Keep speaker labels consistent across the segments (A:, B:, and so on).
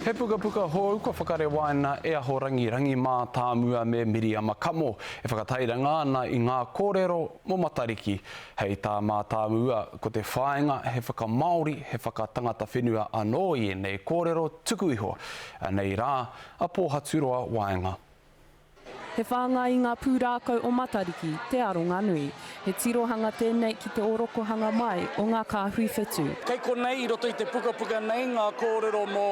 A: He pukapuka hou kua whakarewaina e Ahorangi Rangi Mātāmua me Miriama Kamo e whakatairanga ana i ngā kōrero mō Matariki. Hei tā Mātāmua, ko te whāinga he whakamāori, he whakatangata whenua anō i ēnei kōrero tuku iho. Anei rā a Pōhaturoa Waenga.
B: He whāngai i ngā pūrākau o Matariki te aronga nui. He tirohanga tēnei ki te orokohanga mai o ngā kāhui whetū.
C: Kei konei i roto i te pukapuka nei ngā kōrero mō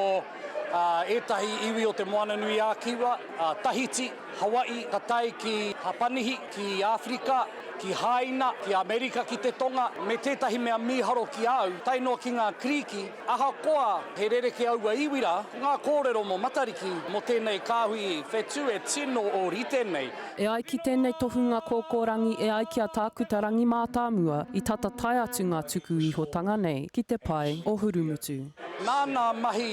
C: ētahi iwi o Te Moananui-a-Kiwa, Tahiti, Hawaii, ka tae ki Hapanihi, ki Āwherika, ki Haina, ki Amerika ki te Tonga, me tētahi mea mīharo ki a au, tae noa ki ngā Kirīki, Ahakoa he rerekē aua iwi rā, ko ngā kōrero mō Matariki, mō tēnei kāhui whetū e tino ōrite nei.
B: E ai ki tēnei tohunga kōkōrangi e ai ki a Tākuta Rangi Mātāmua, i tata tae atu ngā tuku ihotanga nei ki te pae o Hurumutu.
C: Nā ngā mahi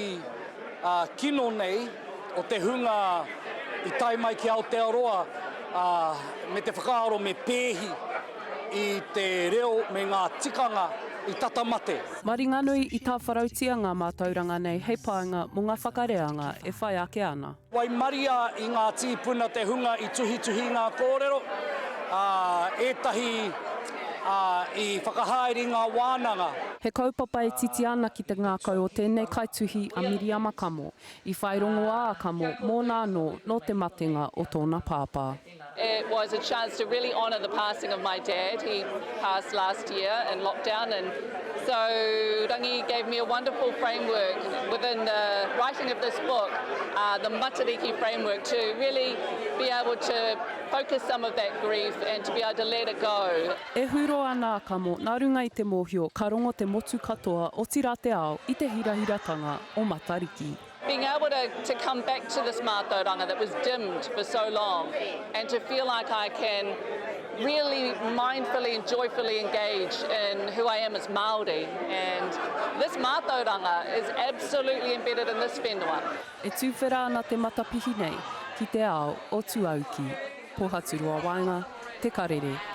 C: kino nei o te hunga i tae mai ki Aotearoa me te whakaaro me pēhi i te reo me ngā tikanga i tata mate.
B: Maringanui i tāwharautia ngā mātauranga nei hei painga mō ngā whakareanga e whai ake ana.
C: Waimaria i ngā tīpuna te hunga i tuhituhi ngā kōrero, ā, ētahi, ā, i whakahaere i ngā wānanga.
B: He kaupapa e titi ana ki te ngākau o tēnei kaituhi a Miriama Kamo, i whai rongoā a Kamo mōna anō nō te matenga o tōna pāpā.
D: It was a chance to really honour the passing of my dad, he passed last year in lockdown and so Rangi gave me a wonderful framework within the writing of this book, uh, the Matariki framework to really be able to focus some of that grief and to be able to let it go.
B: E huro ana a Kamo nā runga i te mōhio ka rongo te motu katoa otirā te ao i te hirahiratanga o Matariki.
D: Being able to, to come back to this mātauranga that was dimmed for so long and to feel like I can really mindfully and joyfully engage in who I am as Māori and this mātauranga is absolutely embedded in this whenua.
B: E tuwhera ana te matapihi nei ki te ao o Tuauki. Pohaturoa Waenga, Te Karere.